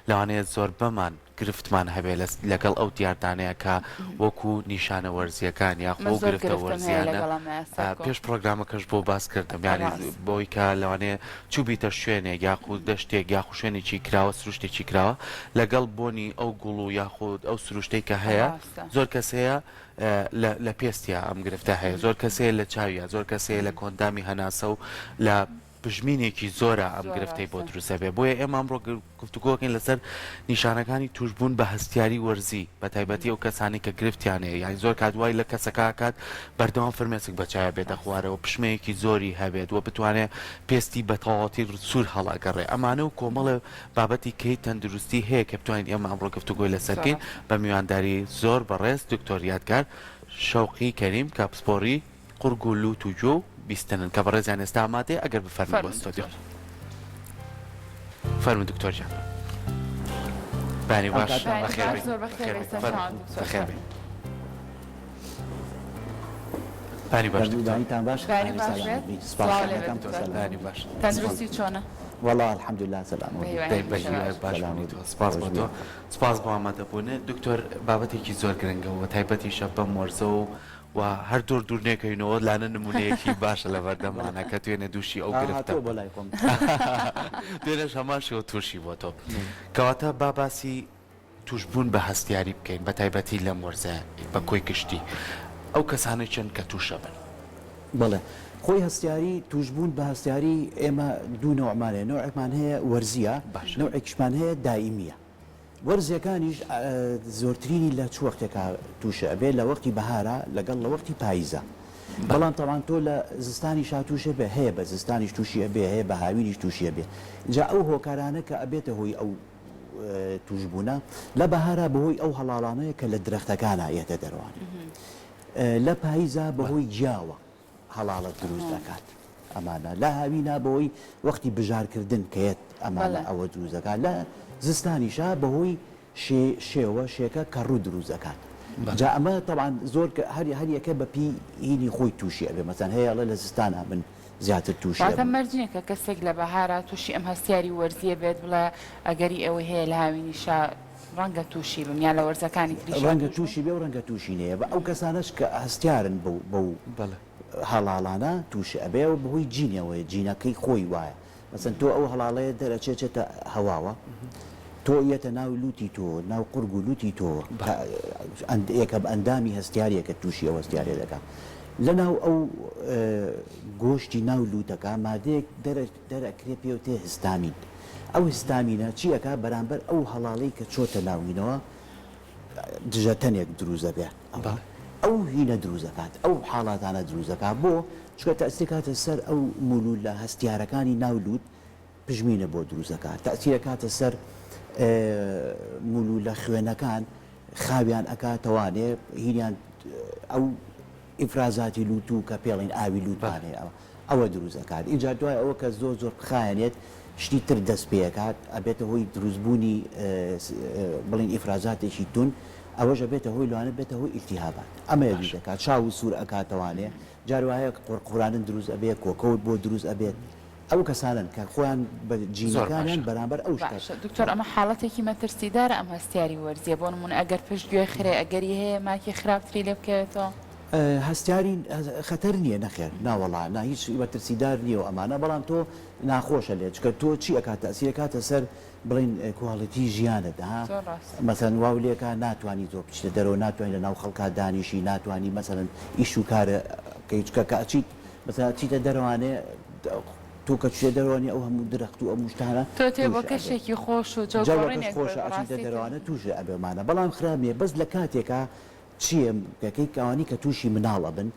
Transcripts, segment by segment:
لەوانەیە زۆربەمان گرفتمان هەبێ لەگەڵ ئەو دیاردانەیە کە وەکو نیشانە وەرزییەکان یاخۆ من ئەو زۆر گرفتە گرفتم هەیە وەرزییانە لەگەڵ ئەمەیا سەرکۆ. پێش پڕۆگرامەکەش بۆ باس کردم یانی ڕاست. بەوەی کە لەوانەیە چووبیتە شوێنێک یاخود دەشتێک یاخود شوێنێکی کراوە سروشتێکی کراوە لەگەڵ بۆنی ئەو گوڵ و یاخود ئەو سروشتەی کە هەیە ڕاستە. زۆر کەس هەیە لە لە پێستیا ئەم گرفتە هەیە زۆر کەس هەیە لە چاویا زۆر کەس هەیە لە کۆئەندامی هەناسە و لە پژمینێکی زۆرە ئەم زۆر گرفتەی بۆ ڕاستە. دروست ئەبێ بۆیە ئێمە ئەمڕۆ گفتوگۆکەین لەسەر نیشانەکانی توشبوون بە هەستیاری وەرزی بە تایبەتی ئەو کەسانەی کە گرفتیان هەیە یانی زۆر کات وای لە کەسەکە ئەکات بەردەوام فرمێسک بە چاویا بێتە ڕاستە. خوارەوە پشمەیەکی زۆری هەبێت و بتوانێ پێستی بە تەواوەتی سوور هەڵئەگەڕێ ئەمانە و کۆمەڵێ بابەتی کەی تەندروستی هەیە کە بتوانین ئێمە ئەمڕۆ گفتوگۆی لەسەر زۆر بکەین ڕاستە. بە میوانداری زۆر بەڕێز دکتۆر یادگار شەوقی کەریم کە پسپۆڕی قوڕگ و لوت و گوێ و بیستنن کە بەڕێزیان ئێستا ئامادەیە ئەگەر بفەرموون بۆ فەرموون ستۆدیۆ. دکتۆر. فەرموون دکتۆر گیان. بەیانی ئەم باش کاتتان بەیانی بەخێر باش بێی. زۆر بەخێر بەخێر بێی بێی. سەرچاوان فەرموون دکتۆر بەخێر بێی. فەرموون. بەیانی باش فەرموو دکتۆر. بەیانیتان باش بەیانی بەیانی باش سەلامەت بێت بی سڵاو سپاستان لێ بێت دەکەم دکتۆر. سەلامەت بەیانی بی باش. تەندروستی چۆنە؟ وەڵا الحمدللە سەلامەت بە بی هیوای دەی بە هەمیشە هیوای باش باش سەلامەت بوونی بی تۆ. سپاس خۆش بۆ بی تۆ. سپاس بۆ ئامادەبوونت. دکتۆر بابەتێکی زۆر گرنگە و تایبەتیشە بەم وەرزە و و هەر دور دور نێکەوینەوە لانە نمونەیەکی باشە لەبەردەمانە کە دوێنێ دوشی ئەو ئا گرفتە هاتووە بۆ لای خۆم. دوێنێش هەمان شێوە توشی بۆتەوە کەواتە با باسی توشبوون بە هەستیاری بکەین بە تایبەتی لەم وەرزە بە کۆی گشتی ئەو کەسانە چن کە توشە بن. بەڵێ خۆی هەستیاری توشبوون بە هەستیاری ئێمە دوو نەوعمان هەیە نەوعێکمان هەیە وەرزیە باشە. نەوعێکیشمان هەیە دائیمیە. وەرزەکانیش زۆرترینی لە چ وەختێکا تووش ئەبێ لە وەختی بەهارا لەگەڵ لە وەختی پاییزا بەڵام تەبعەن تۆ لە زستانیشا تووش ئەبێ هەیە بە زستانیش تووشی ئەبێ هەیە بە هاوینیش تووشی ئەبێ جا ئەو هۆکارانە کە ئەبێتە هۆی ئەو تووشبوونە لە بەهارا بەهۆی ئەو هەڵاڵانەیە کە لە درەختەکانا یەتە دەرەوانێ لە پاییزا بەهۆی گیاوە هەڵاڵە دروست ئەکات ئەمانە لە هاوینا بەهۆی وەختی بژارکردن کە یەت ئەمانە ئەوە دروست دەکات لە زستانیشا بەهۆی شێ شێوە شێکە کەڕوو دروست ئەکات جا ئەمە تەبعەن زۆر کە هەر هەر یەکە بە پێی هینی خۆی تووشی ئەبێ مەسەن هەیە ئەڵێ لە زستانا من زیاتر تووشی واتە ئەبم. مەرج نیە کە کەسێک لە بەهارا تووشی ئەم هەستیاری وەرزیە بێت بڵێ ئەگەری ئەوەی هەیە لە هاوینیشا ڕەنگە تووشی بم یان لە وەرزەکانی تریشا ڕەنگە تووش بم؟ تووشی بێ و ڕەنگە تووشی نەیە بە ئەو کەسانەش کە هەستیارن بەو بەو بەڵێ. هەڵاڵانە تووش ئەبێ و بەهۆی جینەوەیە جینەکەی خۆی وایە مەسەن تۆ ئەو هەڵاڵەیە دەرەچێ چێتە هەواوە تۆ یەتە ناو لوتی تۆ ناو قورگ و لوتی تۆ بەڵێ. یەکەم ئەندامی هەستیاریەکە تووشی ئەو هەستیاریە دەکا لەناو ئەو گۆشتی ناو لوتەکە مادەیەک دەرە دەرئەکرێ پێوتێ هستامین ئەو هستامینە چی ئەکا بەرامبەر ئەو هەڵاڵەی کە چۆتە ناو هینەوە دژە تەنێک دروست دەبێ ئەوە ئەو هینە دروست دەکات ئەو حاڵاتانە دروست دەکات بۆ چونکە تەئسیر کاتە سەر ئەو مولولە هەستیارەکانی ناو لوت پژمینە بۆ دروست دەکات تەئسیر ئەکاتە سەر مولولە خوێنەکان خاویان ئەکاتەوانێ هینیان ئەو ئیفرازاتی لوت و کە پێڵین ئاوی لوتمان هەیە ئەوە ئەوە دروست ئەکات ئینجا دوای ئەوە کە زۆر زۆر بخایەنێت شتی تر دەست پێ ئەکات ئەبێتە هۆی دروست بوونی بڵین ئیفرازاتێکی تون ئەوەش ئەبێتە هۆی لەوانە بێتە هۆی ئیلتیهابات ئەمەیە دروست باشە. ئەکات چاو سوور ئەکاتەوانێ جار وایە قوڕقورانن دروست ئەبێ کۆکەوت بۆ دروست ئەبێت ئەو کەسانەن کە خۆیان بە زۆر جینەکانیان باشە. بەرامبەر ئەو شتە باشە دکتۆر ئەمە حاڵەتێکی مەترسیدارە ئەم هەستیاری وەرزیە بۆ نمونە ئەگەر پشت گوێ خرێ ئەگەری هەیە ماکی خراپتری لێ بکەوێتەوە؟ هەستیاری خەتەر نیە نەخێر ناوەڵا نا هیچ مەترسیدار نیە و ئەمانە بەڵام تۆ ناخۆشە لێت چونکە تۆ چی ئەکات تەئسیر ئەکاتە سەر بڵێین quality ژیانت ها زۆر ڕاستە. مەسەلەن واو لێکا ناتوانی زۆر بچیتە دەرەوە ناتوانی لە ناو خەڵکا دانیشی ناتوانی مەسەلەن ئیش و کار بکەی چونکە کە ئەچیت مەسەلەن ئەچیتە دەرەوانێ تۆ کە چویە دەرەوانێ ئەو هەموو درەخت و ئەم شتانە تۆ تێ بۆ تووش ئەبێ کەشێکی خۆش و جەوەکەش جەوگۆڕینێک بڕۆی خۆشە ئەچیتە بەڕاستی تۆ دەرەوانێ تووش ئەبێ ئەمانە بەڵام خراپ نیە بەس لە کاتێکا چیە کەکەی ئەوانەی کە تووشی مناڵ ئەبن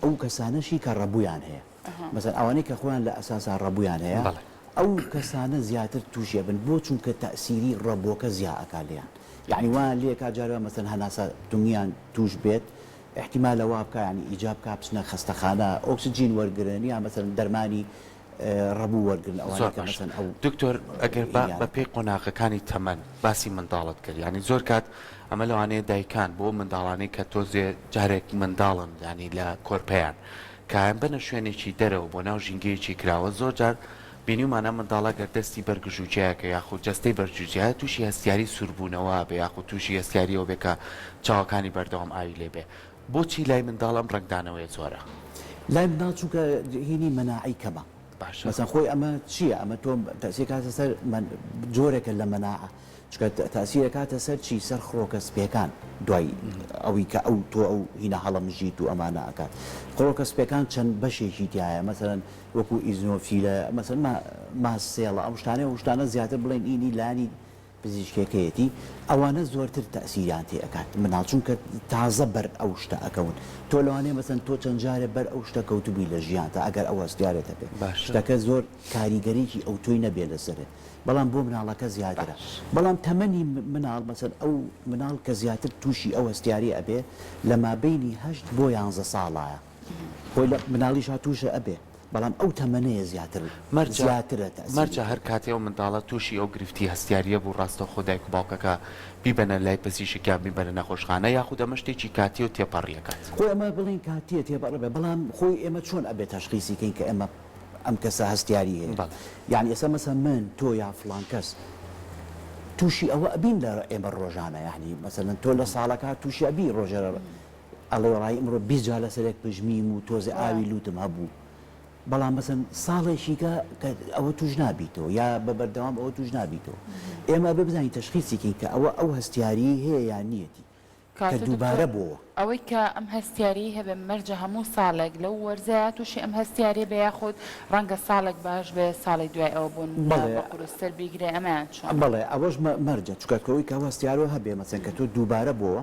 ئەو کەسانەشی کە ڕەبوویان هەیە مەسەلەن ئەوانەی کە خۆیان لە ئەساسا ڕەبوویان هەیە ئەو کەسانە زیاتر تووشی ئەبن بۆ چونکە تەئسیری ڕەبۆکە زیا ئەکا لێیان یەعنی وایان لێ ئەکا جار وایە مەسەلەن هەناسە تونگیان تووش بێت ئیحتیمالە وا بکا یەعنی ئیجاب کا بچنە خەستەخانە ئۆکسجین وەرگرن یا مەسەلەن دەرمانی ڕەبوو وەرگرن ئەوانەی زۆر کە باشە مەسەلەن ئەو دکتۆر ئەگەر با هینیانە بە پێی قۆناغەکانی تەمەن باسی منداڵت کرد یانی زۆر کات ئەمە لەوانەیە دایکان بۆ منداڵانەی کە تۆزێ جارێک منداڵن یانی لە کۆرپەیان کە ئەیانبەنە شوێنێکی دەرەوە بۆ ناو ژینگەیەکی کراوە زۆر جار. بینیومانە منداڵە گەر دەستی بەر گژوگیایەکە یاخود جەستەی بەر گژوگیایە تووشی هەستیاری سووربوونەوە بێ یاخود تووشی هەستیاری ئەوە بێ کە چاوەکانی بەردەوام ئاوی لێ بێ. بۆچی لای منداڵ ئەم ڕەنگدانەوەیە زۆرە؟ لای منداڵ چونکە هینی مەناعەی کەمە. باشە. مەسەن خۆی ئەمە چییە؟ ئەمە تۆ تەئسیر کاتە سەر جۆرێکە لە مەناعە. چونکە تەئسیر ئەکاتە سەر چی؟ سەر خڕۆکە سپیەکان دوای ئەوی کە ئەو تۆ ئەو هینە هەڵەمژیت و ئەمانە ئەکات. خڕۆکە سپیەکان چەند بەشێکی تیایە مەسەلەن وەکو ئیزنۆفیلە مەسەلەن mast cell ە ئەو شتانەی ئەو شتانە زیاتر بڵێین ئینی لایەنی پزیشکیەکەیەتی ئەوانە زۆرتر تەئسیریان تێ ئەکات مناڵ چونکە تازە بەر ئەو شتە ئەکەون تۆ لەوانەیە مەسەلەن تۆ چەند جارێ بەر ئەو شتە کەوتبووی لە ژیانتا ئەگەر ئەو هەستیارەت هەبێ باشە. شتەکە زۆر کاریگەریی ئەوتۆی نەبێ لەسەرت بەڵام بۆ مناڵەکە زیاترە باش. بەڵام تەمەنی مناڵ مەسەلەن ئەو مناڵ کە زیاتر توشی ئەو هەستیاریە ئەبێ لە مابەینی هەشت بۆ یانزە ساڵایە خۆی لە مناڵیشا توشە ئەبێ بەڵام ئەو تەمەنەیە زیاتر مەرجە زیاترە تەئسیری مەرجە هەر تێ کاتێ ئەو منداڵە توشی ئەو گرفتی هەستیاریە بوو ڕاستەوخۆ دایک و باوکەکە بیبەنە لای پزیشک یان بیبەنە نەخۆشخانە یاخود ئەمە شتێکی کاتیە و تێپەڕی ئەکات؟ خۆی ئەمە بڵێین کاتیە تێپەڕ ئەبێ بەڵام خۆی ئێمە چۆن ئەبێ تەشخیسی کەین کە ئێمە ئەم کەسە هەستیاری هەیە بەڵێ. یانی ئێستا مەسەن من تۆ یا فڵان کەس توشی ئەوە ئەبین لە ئێمە ڕۆژانە یانی مەسەلەن تۆ لە ساڵەکە توشی ئەبی ڕۆژێ ئەڵێ وەڵایی ئمڕۆ 20 جار لەسەرێک پژمیم و تۆزێ ئاوی لوتم هەبوو بەڵام مەسەن ساڵێکیکە کە ئەوە توش نابیتەوە یا بە بەردەوام ئەوە توش نابیتەوە ئێمە ئەبێ بزانین تەشخیسی کەین کە ئەوە ئەو هەستیاریی هەیە یان نییەتی کە کاتە دکتۆر دووبارە بۆوە. ئەوەی کە ئەم هەستیاریەی هەبێ مەرجە هەموو ساڵێک لەو وەرزەیا توشی ئەم هەستیاریە بێ یاخود ڕەنگە ساڵێک باش بێ ساڵی دوای ئەوە بۆ نمونە بەڵێ بە قورستر بیگرێ ئەمەیان چۆنە؟ بەڵێ ئەوەش مەرجە چونکە ئەوەی کە ئەو هەستیارۆ هەبێ مەسەن کە تۆ دووبارە بۆوە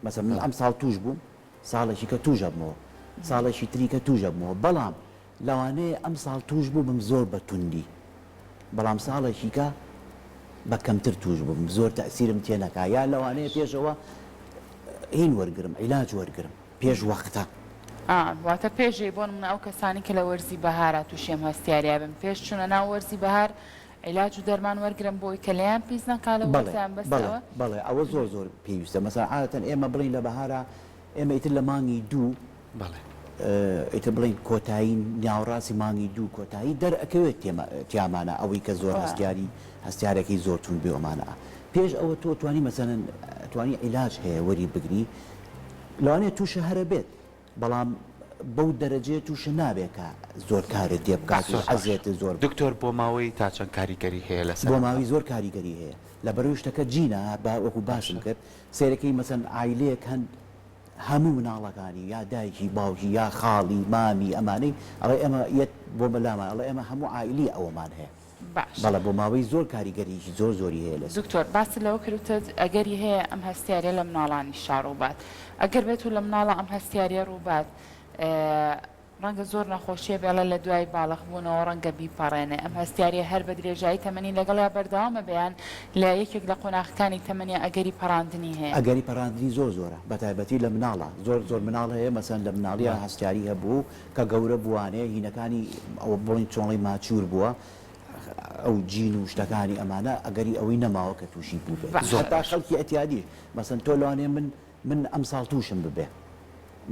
مەسەن من ئەمساڵ توش بووم ساڵێکی کە توش ئەبمەوە ساڵێکی تری کە توش ئەبمەوە بەڵام لەوانەیە ئەمساڵ توش بووبم زۆر بە توندی بەڵام ساڵێکی کە بە کەمتر توش بووم زۆر تەئسیرم تێ نەکا یا لەوانەیە پێش ئەوە هین وەرگرم عیلاج وەرگرم پێش وەختە. ئا واتە پێش بۆ نمونە ئەو کەسانی کە لە وەرزی بەهارا توشی ئەم هەستیاریە بن پێش چونە ناو وەرزی بەهار عیلاج و دەرمان وەرگرن بۆی کە لێیان پیس نەکا لە بەڵێ وەرزیان بەس بەڵێ ئەوە بەڵێ ئەوە زۆر زۆر پێویستە مەسەلەن عادەتەن ئێمە بڵێین لە بەهارا ئێمە ئیتر لە مانگی دوو بەڵێ. ئیتر بڵێین کۆتایی ناوەڕاستی مانگی دوو کۆتایی دەرئەکەوێت تیامانە ئەوەی کە زۆر هەستیاری هەستیارەکەی زۆر توند بێ ئەمانە پێش ئەوە تۆ توانی مەسەلەن توانی عیلاج هەیە وەری بگری لەوانەیە تووشە هەرە بێت بەڵام بەو دەرەجەیە تووشە نابێت کە زۆر کارت تێ بکات و زۆر باشە عەزێتت زۆر بکات. دکتۆر بۆماوەیی تا چەند کاریگەری هەیە لەسەر بۆ ئەم ماوەی زۆر کاریگەری هەیە لەبەرئەوەی شتەکە جینە بە وەکو باسم باشە. کرد سەیرەکەی مەسەلەن عایلەیەک هەن هەموو مناڵەکانی یا دایکی باوکی یا خاڵی مامی ئەمانەی ئەڵێ ئێمە یەت بۆ لامان ئەڵێ ئێمە هەموو عائیلی ئەوەمان هەیە باشە. بەڵێ بۆ ماوەی زۆر کاریگەریی زۆر زۆری هەیە لەسەر. دکتۆر باست لەوە کرد وتت ئەگەری هەیە ئەم هەستیاریە لە مناڵانیشا ڕووبات ئەگەر بێتو لە مناڵا ئەم هەستیاریە ڕووبات ڕەنگە زۆر نەخۆشیە بێڵێ لە دوای باڵغ بوونەوە ڕەنگە بیپەڕێنێ ئەم هەستیاریە هەر بە درێژایی تەمەنی لەگەڵیا بەردەوامە بێ یان لە یەکێک لە قۆناغەکانی تەمەنیا ئەگەری پەڕاندنی هەیە؟ ئەگەری پەڕاندنی زۆر زۆرە بەتایبەتی لە مناڵا زۆر زۆر مناڵ هەیە مەسەلەن لە مناڵیا هەستیاری هەبوو کە گەورە بووانێ هینەکانی ئەوە بڵێین چۆنڵی mature بووە ئەو جین و شتەکانی ئەمانە ئەگەری ئەوەی نەماوە کە تووشی بووبێت باشە. هەتا خەڵکی ئەتیادیش مەسەلەن تۆ لەوانەیە من من ئەمساڵ تووشم ببێ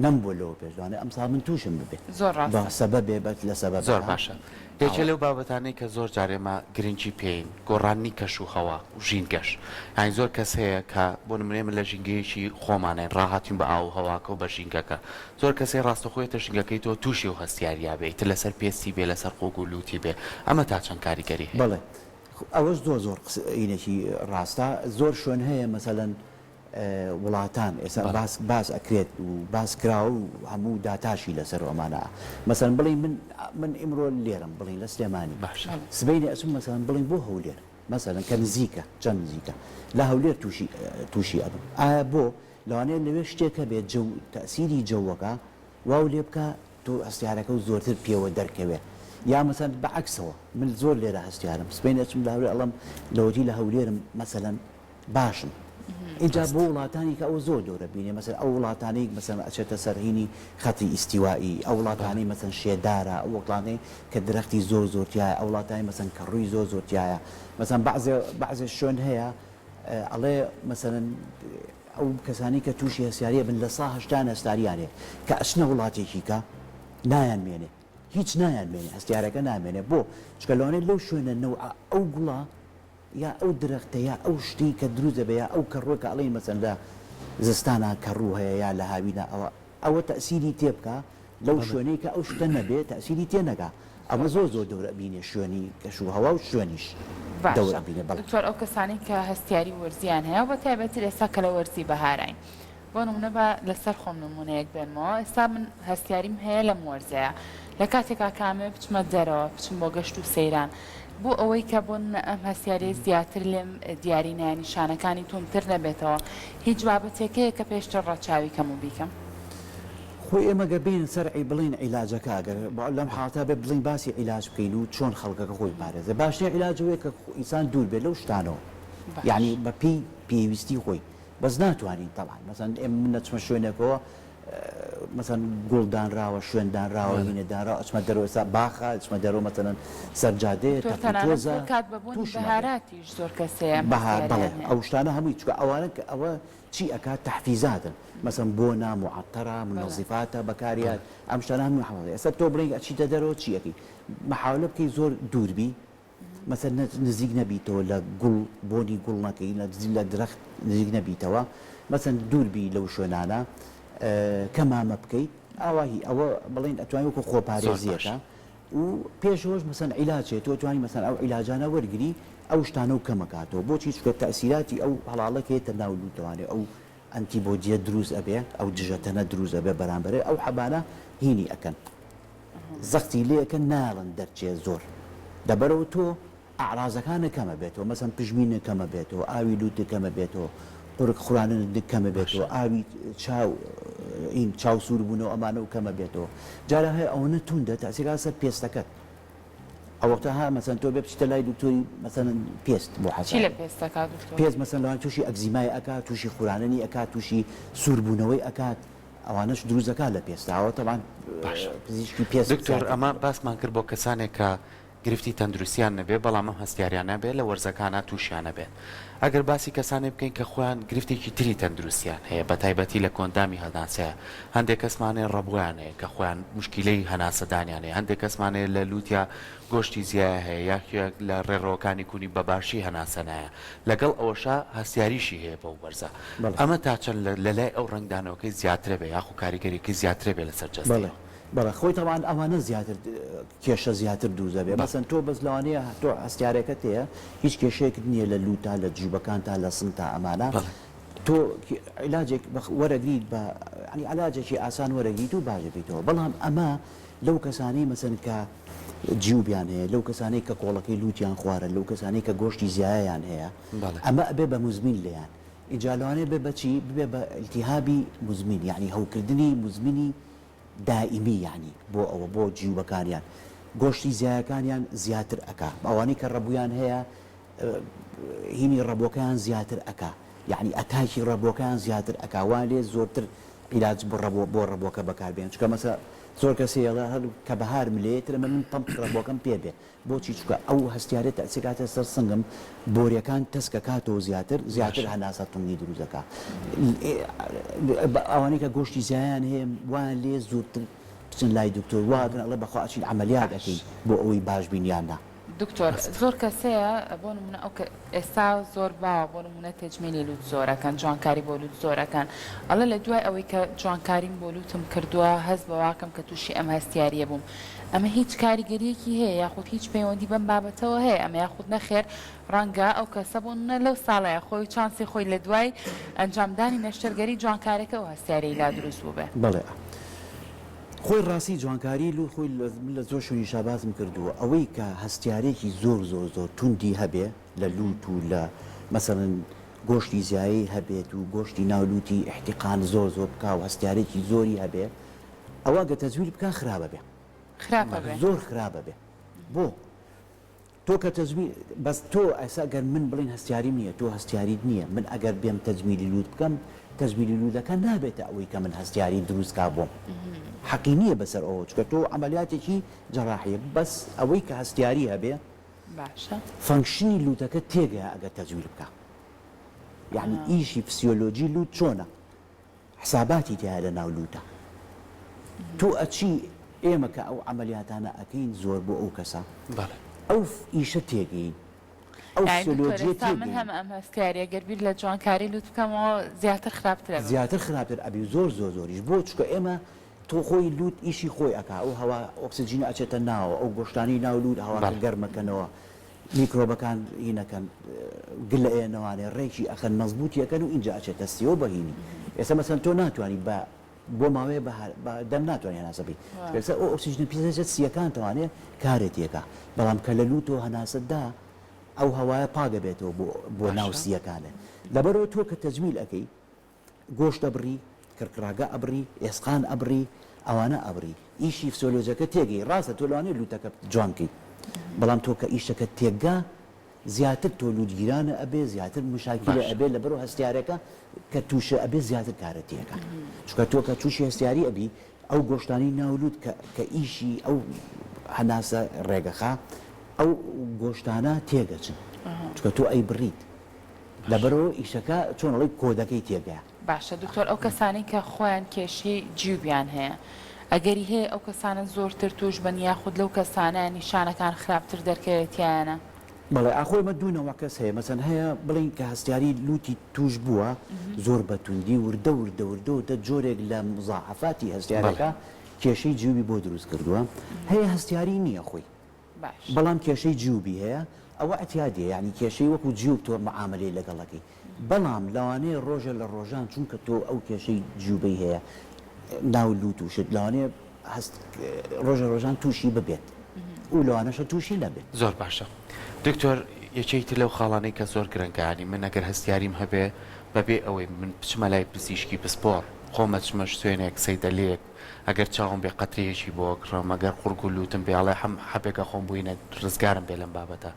نەم بووە لەوە پێش لەوانەیە ئەمساڵ من تووشم ببێ زۆر بە ڕاستە. سەبەبێ بە لە زۆر سەبەبەکان باشە یەکێ ئاوا. لەو بابەتانەی کە زۆر جار ئێمە گرنگی پێین گۆڕانی کەش و هەوا و ژینگەش یانی زۆر کەس هەیە کە بۆ نمونە ئێمە لە ژینگەیەکی خۆمانین ڕاهاتوین بە ئاو و هەواکە و بە ژینگەکە زۆر کەس هەیە ڕاستەوخۆ یەتە ژینگەکەی تۆ توشی ئەو هەستیاریە بێ ئیتر لەسەر پێستی بێ لەسەر قوگ و لوتی بێ ئەمە تا چەند کاریگەری هەیە؟ بەڵێ ئەوەش زۆر زۆر قسەینێکی ڕاستە زۆر شوێن هەیە مەسەلەن وڵاتان ئێستا باس باس ئەکرێت و باس کراوە و هەموو داتاشی لەسەر ئەمانە مەسەلەن بڵێین من من ئیمڕۆ لێرەم بڵێین لە سلێمانی باشە سبەینێ ئەچم مەسەلەن بڵێین بۆ هەولێر مەسەلەن کە نزیکە چەند نزیکە لە هەولێر تووشی تووشی ئەبم ئایا بۆ لەوانەیە لەوێ شتێک هەبێت جەو تەئسیری جەوەکە واو لێ بکا تۆ هەستیارەکە و زۆرتر پێوە دەرکەوێ یا مەسەلەن بە عەکسەوە من زۆر لێرە هەستیارم سبەینێ ئەچم لە هەولێر ئەڵێم لەوەتی لە هەولێرم مەسەلەن باشم ئینجا بۆ وڵاتانی کە ئەوە زۆر دۆرە بینێ مەسەلەن ئەو وڵاتانەی مەسەلەن ئەچێتە سەر هینی خەتی ئیستیوائی ئەو وڵاتانەی مەسەلەن شێدارە ئەو وڵاتانەی کە درەختی زۆر زۆر تیایە ئەو وڵاتانەی مەسەلەن کە ڕووی زۆر زۆر تیایە مەسەلەن بەعزێ بەعزێ شوێن هەیە ئەڵێ مەسەلەن ئەو کەسانەی کە تووشی هەستیاری ئەبن لە سا هەشتایان هەستاریان هەیە کە ئەچنە وڵاتێکی کە نایان مێنێ. هیچ نایان مێنێ هەستیارەکە نامێنێ بۆ؟ چونکە لەوانەیە لەو شوێنە نەوعە ئەو گوڵە یا ئەو درەختە یا ئەو شتەی کە دروست دەبێ یا ئەو کەڕووە کە ئەڵێین مەسەن لە زستانا کەڕوو هەیە یا لە هاوینا ئەوە ئەوە تەئسیری تێ بکا لەو شوێنەی کە ئەو شتە نەبێ تەئسیری تێ نەکا ئەمە زۆر زۆر دەور ئەبینێ شوێنی کەش و هەوا و شوێنیش دەور باشە ئەبینێ بەڵێ. دکتۆر ئەو کەسانەی کە هەستیاری وەرزیان هەیە و بە تایبەتر ئێستا کە لە وەرزی بەهاراین بۆ نمونە با لەسەر خۆم نمونەیەک بێنمەوە ئێستا من هەستیاریم هەیە لەم وەرزەیا لە کاتێکا کە ئەمەوێ بچمە دەرەوە بچم بۆ گەشت و سەیران بۆ ئەوەی کە بۆ نمونە ئەم هەستیاریە زیاتر لێم دیاری نایە نیشانەکانی توندتر نەبێتەوە هیچ بابەتێک هەیە کە پێشتر ڕەچاوی کەم و بیکەم؟ خۆی ئێمە گەر بێینە سەر عی بڵێین عیلاجەکە ئەگەر لەم حاڵەتە بێ بڵێین باسی عیلاج بکەین و چۆن خەڵکەکە خۆی بپارێزێ باشترین عیلاج ئەوەیە کە ئینسان دوور بێت لەو شتانەوە باش. یانی بە پێی پێویستی خۆی بەس ناتوانین تەبعەن مەسەن ئێمە من ئەچمە شوێنێکەوە مەسەن گوڵ دانراوە شوێن دانراوە هینە دانراوە ئەچمە دەرەوە ئێستا باخە ئەچمە دەرەوە مەسەلەن سەر جادەیە دکتۆر تەپ و تەنانەت تۆزە زۆر کات بە بۆنی تووشم ئەبێ بەهاراتیش زۆر کەس هەیە ئەم بەهار بەڵێ هەستیاریان هەیە. ئەو شتانە هەمووی چونکە ئەوانە کە ئەوە چی ئەکات تەحفیزاتن مەسەن بۆنە موعەتەرە مونەزیفاتە بەکاریات ئەم شتانە هەمووی حەڵە ئێستا تۆ بڵێی ئەچیتە دەرەوە چی ئەکەی مەحاولە بکەی زۆر دوور بی مەسەن نزیک نەبیتەوە لە گوڵ بۆنی گوڵ نەکەی لە درەخت نزیک نەبیتەوە مەسەن دوور بی لەو شوێنانە کەمامە بکەیت ئاواهی ئەوە بڵێن ئەتوانی وەکو زۆر باش. خۆپارێزیەکە و پێشەوەش مەسەن عیلاج هەیە تۆ توانی مەسەن ئەو عیلاجانە وەرگری ئەو شتانە و کەمەکاتەوە بۆچی چونکە تەئسیراتی ئەو هەڵاڵە کە یەتە ناو لوتەوانێ ئەو antibody یە دروست ئەبێ ئەو دژەتەنە دروست ئەبێ بەرامبەرێ ئەو حەبانە هینی ئەکەن زەختی لێ ئەکەن نایەڵن دەرچێ زۆر لەبەرئەوە تۆ ئەعرازەکانت کەمە بێتەوە مەسەن پژمینت کەمە بێتەوە ئاوی لوتت کەمە بێتەوە قورگ خوراننت کەمە بێتەوە باشە. ئاوی چاو این چاو سوور بوونەوە ئەمانە و کەمە بێتەوە جارا هەیە ئەوەنە توندە تەئسیرا سەر پێستەکەت ئەوەختە ها مەسەن تۆ بێ بچیتە لای دکتۆری مەسەن پێست بۆ چی لە حەساری پێست دەکات دکتۆر؟ پێست مەسەن لەوانەیە تووشی ئەکزیمای ئەکات تووشی خوراننی ئەکات تووشی سووربوونەوەی ئەکات ئەوانەش دروست دەکات لە پێستا ئەوە تەبعەن باشە پزیشکی پێست دکتۆر زیاتر ئەمە باسمان کرد بۆ کەسانێک کە گرفتی تەندروستیان نەبێت بەڵام ئەم هەستیاریانە بێت لە وەرزەکانا توشیان ئەبێت ئەگەر باسی کەسانێک بکەین کە خۆیان گرفتێکی تری تەندروستیان هەیە بەتایبەتی لە کۆئەندامی هەناسەیە هەندێک کەسمان هەیە ڕەبۆیان هەیە کە خۆیان موشکیلەی هەناسەدانیان هەیە هەندێک کەسمان هەیە لە لوتیا گۆشتی زیایە هەیە یاخیا لە ڕێڕەوەکانی کونی بە باشی هەناسە نایە لەگەڵ ئەوەشا هەستیاریشی هەیە بەو وەرزە بەڵێ. ئەمە تا چەند لە لای ئەو ڕەنگدانەوەکەی زیاترە بێ یاخو کاریگەریەکەی زیاترە بێ لەسەر بەڵێ جەستەی. بەڵێ خۆی تەبعەن ئەوانە زیاتر کێشە زیاتر دروست دەبێ بەڵێ. مەسەن تۆ بەس لەوانەیە تۆ هەستیارەکەت هەیە هیچ کێشەیەکت نییە لە لووتا لە جووبەکانتا لە سنگتا ئەمانە بەڵێ. تۆ عیلاجێک وەرەگریت بە یانی عەلاجێکی ئاسان وەرەگریت و باش دەبیتەوە بەڵام ئەمە لەو کەسانەی مەسەن کە جیوبیان هەیە لەو کەسانەی کە کۆڵەکەی لووتیان خوارە لەو کەسانەی کە گۆشتی زیایەیان هەیە بەڵێ. ئەمە ئەبێ بە موزمین لێیان ئینجا لەوانەیە بێ بە چی ببێ بە ئیلتیهابی موزمین یانی هەوکردنی موزمینی دائیمی یانی بۆ ئەوە بۆ جیوبەکانیان گۆشتی زیایەکانیان زیاتر ئەکا ئەوانەی کە ڕەبویان هەیە هینی ڕەبۆکەیان زیاتر ئەکا یانی attack ی ڕەبۆکەیان زیاتر ئەکا وا لێ زۆرتر عیلاج بۆ ڕەبۆ بۆ ڕەبۆکە بەکار بێن چونکە مەسە زۆر کەس هەیە ئەڵێ هەر کە بەهار ملێ تر ئەمە من پەمپی ڕەبۆکەم پێ بێ بۆچی چونکە ئەو هەستیارە تەئسیر کاتە سەر سنگم بۆریەکان تەسکە کاتەوە زیاتر زیاتر باشە. هەناسە تونگی دروست دەکا ئەوانەی کە گۆشتی زیایان هەیە وایان لێ زۆرتر بچن لای دکتۆر واکەن ئەڵێ بەخوا ئەچین عەمەلیات باش. ئەکەین بۆ ئەوەی باش بین یان نا. دکتۆر زۆر کەس هەیە بۆ نمونە ئەو کە ئێستا زۆر باوە بۆ نمونە تەجمیلی لوت زۆر ئەکەن جوانکاری بۆ لوت زۆر ئەکەن ئەڵێ لە دوای ئەوەی کە جوانکاریم بۆ لوتم کردووە هەست بەواکەم کە توشی ئەم هەستیاریە بووم ئەمە هیچ کاریگەریەکی هەیە یاخود هیچ پەیوەندی بەم بابەتەوە هەیە ئەمە یاخود نەخێر ڕەنگە ئەو کەسە بۆ نمونە لەو ساڵەیە خۆی چانسی خۆی لە دوای ئەنجامدانی نەشتەرگەری جوانکارەکە ئەو هەستیاریەی لا دروست بووبێ. بەڵێ خۆی ڕاستی جوانکاری لوت خۆی من لە زۆر شوێنیشا باسم کردووە ئەوەی کە هەستیارێکی زۆر زۆر زۆر توندی هەبێ لە لوت و لە مەسەلەن گۆشتی زیایەی هەبێت و گۆشتی ناو لوتی ئیحتیقان زۆر زۆر بکا و هەستیارێکی زۆری هەبێ ئەوە گەر تەجمیل بکا خراپە بێ خراپە بێ زۆر خراپە بێ بۆ تۆ کە تەجمیل بەس تۆ ئێستا گەر من بڵێن هەستیاریم نییە تۆ هەستیاریت نییە من ئەگەر بێم تەجمیلی لوت بکەم تەجمیلی لوتەکە نابێتە ئەوەی کە من هەستیاری دروست کا بۆم حەقی نییە بەسەر ئەوە چونکە تۆ عەمەلیاتێکی جەراحیە بەس ئەوەی کە هەستیاری هەبێ باشە function ی لوتەکە تێگەیە ئەگەر تەجمیل بکا یعنی ئیشی فسیۆلۆجی لوت چۆنە حساباتی تیایە لە ناو لوتە تۆ ئەچی. ئێمە کە ئەو عەمەلیاتانە ئەکەین زۆر بۆ ئەو کەسە بەڵێ. ئەو ئیشە تێگەین ئەو یانی دکتۆر فسیۆلۆجیە ئێستا من تێگەین. هەمە ئەم هەستیاریە گەر بیر لە جوانکاری لوت بکەمەوە زیاتر خراپتر ئەبم. زیاتر خراپتر ئەبی و زۆر زۆر زۆریش بۆ چونکە ئێمە تۆ خۆی لوت ئیشی خۆی ئەکا ئەو هەوا ئۆکسجینە ئەچێتە ناوە ئەو گۆشتانەی ناو لوت هەواکە بەڵێ. گەرمەکەنەوە میکرۆبەکان هینەکەن گلە ئێنەوانێ ڕێکی ئەخەن مەزبوتی ئەکەن و ئینجا ئەچێتە سیەوە بە هینی ئێستا مەسەن تۆ ناتوانی بە بۆ ماوەیە بە بە دەم ناتوانی هەناسە بی چونکە ئێستا ئەو ئۆکسجینە پیسە دەچێت سیەکان تەوانێ کارێ تێکا بەڵام کە لە لوتەوە هەناسەت دا ئەو هەوایە پاک ئەبێتەوە بۆ بۆ ناو باشە. سیەکانێ لەبەرئەوە تۆ کە تەجمیل ئەکەی گۆشت ئەبڕی، کڕکڕاگە ئەبڕی، ئێسقان ئەبڕی، ئەوانە ئەبڕی. ئیشی فسۆلۆجەکە تێگەی. ڕاستە تۆ لەوانەیە لوتەکە جوان کەی، بەڵام تۆ کە ئیشەکەت تێکگا زیاتر تۆ لوتگیرانە ئەبێ، زیاتر مشاکیلە باشە. ئەبێ، لەبەرئەوە هەستیارەکە کە تووشە ئەبێ زیاتر کارە تێکا. چونکە تۆ کە تووشی هەستیاری ئەبی، ئەو گۆشتانەی ناو لوت کە کە ئیشی ئەو هەناسە ڕێگەخا، ئەو گۆشتانە تێگەچن. چونکە تۆ ئەیبڕیت. لەبەرئەوە ئیشەکە چۆن ئەڵێی کۆدەکەی تێگەیە. باشە دکتۆر ئەو کەسانەی کە خۆیان کێشەی جیوبیان هەیە ئەگەری هەیە ئەو کەسانە زۆرتر توش بن یاخود لەو کەسانە نیشانەکان خراپتر دەرکەوێت تیایانە؟ بەڵێ ئاخۆ ئێمە دوو نەوع کەس هەیە مەسەن هەیە بڵێین کە هەستیاری لوتی توش بووە زۆر بە توندی وردە وردە وردە وردە جۆرێک لە مزاعەفاتی هەستیارەکە کێشەی جیوبی بۆ دروست کردووە هەیە هەستیاری نییە خۆی بەڵام کێشەی جیوبی هەیە ئەوە ئەتیادیە یانی کێشەی وەکو جیوب تۆ معامەلەی لەگەڵ ئەکەی بەڵام لەوانەیە ڕۆژێ لە ڕۆژان چونکە تۆ ئەو کێشەی جیوبەی هەیە ناو لوت و شت لەوانەیە هەست ڕۆژێ ڕۆژان توشی ببێت و لەوانەشە توشی نەبێت. زۆر باشە دکتۆر یەکێکی تر لەو خاڵانەی کە زۆر گرنگە یانی من ئەگەر هەستیاریم هەبێ بەبێ ئەوەی من بچمە لای پزیشکی پسپۆڕ خۆم ئەچمە شوێنێک سەیدەلەیەک ئەگەر چاوم بێ قەترەیەکی بۆ ئەکڕم، ئەگەر قوڕگ و لووتم بێ ئەڵێ حەم حەبێک ئەخۆم بووینە ڕزگارم بێ لەم بابەتە.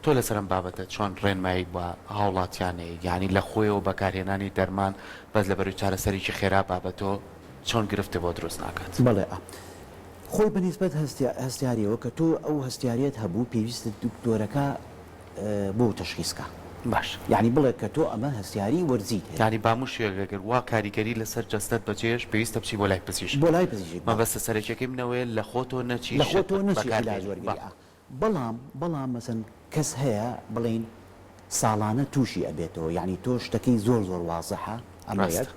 تۆ لەسەر ئەم بابەتە چۆن ڕێنمایی بە هاوڵاتیان ئەیەی؟ یانی لە خۆیەوە بەکارهێنانی دەرمان بەس لەبەرەی چارەسەرێکی خێرا با بە تۆ چۆن گرفتت بۆ دروست ناکات؟ بەڵێ ئا. خۆی بە نیسبەت هەستیاریەوە کە تۆ ئەو هەستیاریەت هەبوو پێویستت دکتۆرەکە بۆ تەشخیس کا. باشە. یەعنی بڵێ کە تۆ ئەمە هەستیاری وەرزیت هەیە. یانی باموشێک ئەگەر وا کاریگەری لەسەر جەستەت بەجێهێشت پێویستە بچی بۆ لای پزیشک. بۆ لای پزیشک بەڵێ. مەبەستە سەرەکیەکەی من ئەوەیە لە خۆتۆ نەچی لە شت خۆتۆ نەچی بەکار عیلاج بێنی. وەرگری بەڵێ. ئا. بەڵام بەڵام مەسەن کەس هەیە بڵێین ساڵانە توشی ئەبێتەوە یەعنی تۆ شتەکەی زۆر زۆر وازحە ئەمە یەک ڕاستە.